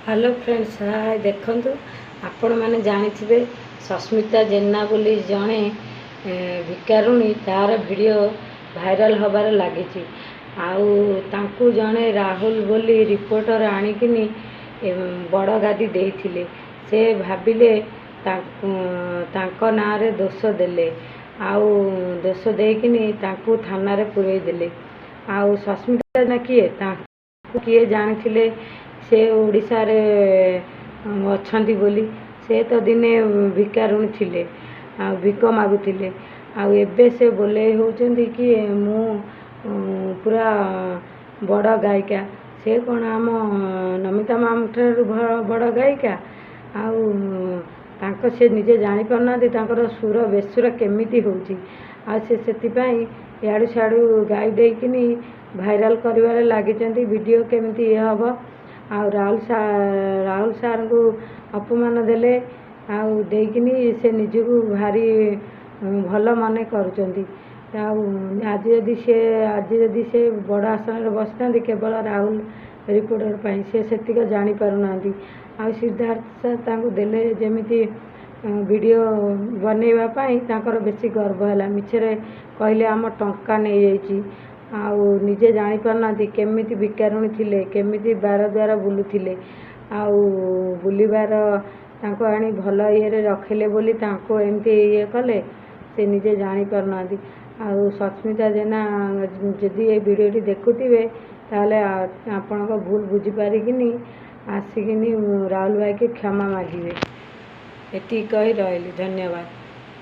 Hello friends, ହାଏ। ଦେଖନ୍ତୁ, ଆପଣମାନେ ଜାଣିଥିବେ ସସ୍ମିତା ଜେନା ବୋଲି ଜଣେ ଭିକାରୁଣୀ, ତାର ଭିଡ଼ିଓ ଭାଇରାଲ୍ ହେବାରେ ଲାଗିଛି। ଆଉ ତାଙ୍କୁ ଜଣେ ରାହୁଲ ବୋଲି ରିପୋର୍ଟର ଆଣିକିନି ବଡ଼ ଗାଦି ଦେଇଥିଲେ। ସେ ଭାବିଲେ ତାଙ୍କ ନାଁରେ ଦୋଷ ଦେଲେ ଆଉ ଦୋଷ ଦେଇକିନି ତାଙ୍କୁ ଥାନାରେ ପୁରେଇ ଦେଲେ। ଆଉ ସସ୍ମିତା ଜେନା କିଏ, ତାଙ୍କୁ କିଏ ଜାଣିଥିଲେ ସେ ଓଡ଼ିଶାରେ ଅଛନ୍ତି ବୋଲି? ସେ ତ ଦିନେ ଭିକାରୁଣୀ ଥିଲେ ଆଉ ଭିକ ମାଗୁଥିଲେ। ଆଉ ଏବେ ସେ ବୋଲେଇ ହେଉଛନ୍ତି କି ମୁଁ ପୁରା ବଡ଼ ଗାୟିକା। ସେ କ'ଣ ଆମ ନମିତା ମ୍ୟାମ୍ ଠାରୁ ବଡ଼ ଗାୟିକା? ଆଉ ତାଙ୍କ ସେ ନିଜେ ଜାଣିପାରୁନାହାନ୍ତି ତାଙ୍କର ସୁର ବେସୁର କେମିତି ହେଉଛି। ଆଉ ସେ ସେଥିପାଇଁ ଇଆଡ଼ୁ ସିଆଡ଼ୁ ଗାଇ ଦେଇକିନି ଭାଇରାଲ୍ କରିବାରେ ଲାଗିଛନ୍ତି, ଭିଡ଼ିଓ କେମିତି ଇଏ ହେବ। ଆଉ ରାହୁଲ ସାର୍ଙ୍କୁ ଅପମାନ ଦେଲେ ଆଉ ଦେଇକିନି ସେ ନିଜକୁ ଭାରି ଭଲ ମନେ କରୁଛନ୍ତି। ଆଉ ଆଜି ଯଦି ସେ ବଡ଼ ଆସନରେ ବସିଥାନ୍ତି, କେବଳ ରାହୁଲ ରିପୋର୍ଟର ପାଇଁ। ସେ ସେତିକ ଜାଣିପାରୁନାହାନ୍ତି। ଆଉ ସିଦ୍ଧାର୍ଥ ସାର୍ ତାଙ୍କୁ ଦେଲେ ଯେମିତି ଭିଡ଼ିଓ ବନେଇବା ପାଇଁ, ତାଙ୍କର ବେଶୀ ଗର୍ବ ହେଲା। ମିଛରେ କହିଲେ ଆମ ଟଙ୍କା ନେଇଯାଇଛି। ଆଉ ନିଜେ ଜାଣିପାରୁନାହାନ୍ତି କେମିତି ଭିକାରୁଣୀ ଥିଲେ, କେମିତି ବାର ଦ୍ୱାର ବୁଲୁଥିଲେ। ଆଉ ବୁଲିବାର ତାଙ୍କୁ ଆଣି ଭଲ ଇଏରେ ରଖିଲେ ବୋଲି ତାଙ୍କୁ ଏମିତି ଇଏ କଲେ। ସେ ନିଜେ ଜାଣିପାରୁନାହାନ୍ତି। ଆଉ ସସ୍ମିତା ଜେନା ଯଦି ଏ ଭିଡ଼ିଓଟି ଦେଖୁଥିବେ, ତାହେଲେ ଆପଣଙ୍କ ଭୁଲ ବୁଝିପାରିକିନି ଆସିକିନି ରାହୁଲ ଭାଇକି କ୍ଷମା ମାଗିବେ। ଏତିକି କହି ରହିଲି, ଧନ୍ୟବାଦ।